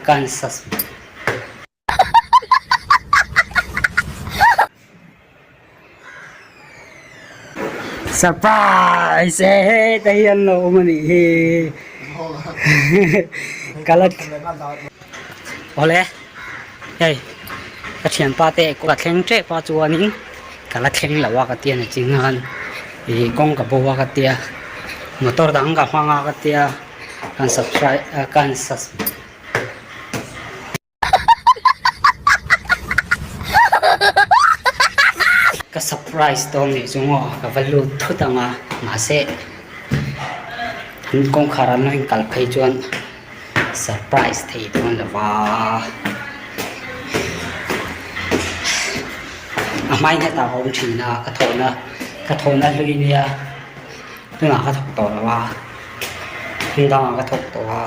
Kansas. Surprise e heta hi an lo awm a nih hi ka la awle hei ka thianpa te ka thleng tep a chuanin ka la thleng lo a ka tia ni ching khan ih kawng ka bo a ka tia motor dang ka hmang a ka tia. Kan subscribe kan sus Ka surprise dawn nih chu maw ka va lut thut ang a mahse an kawngkhar an lo inkal phei chuan surprise thei dawn lo va a hmai nghet ah a awm thin a ka thawhna ka thawhna hlui nia tunah ka thawk tawh lo a. Hmun dangah ka thawk tawh a.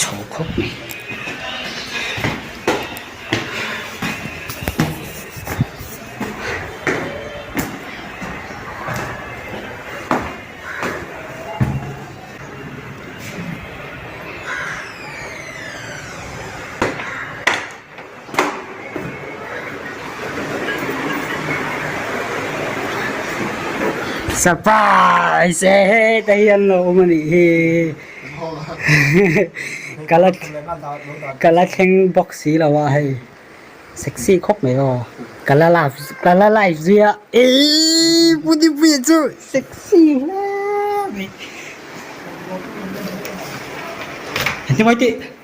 Chho khawp mai. Surprise e heta hi an lo awm a nih hi ka la ka la thleng bawk si lo a hei sexy khawp mai aw ka la live ka la live zui a eii putipuia chu sexy hle mai engtin mai tih.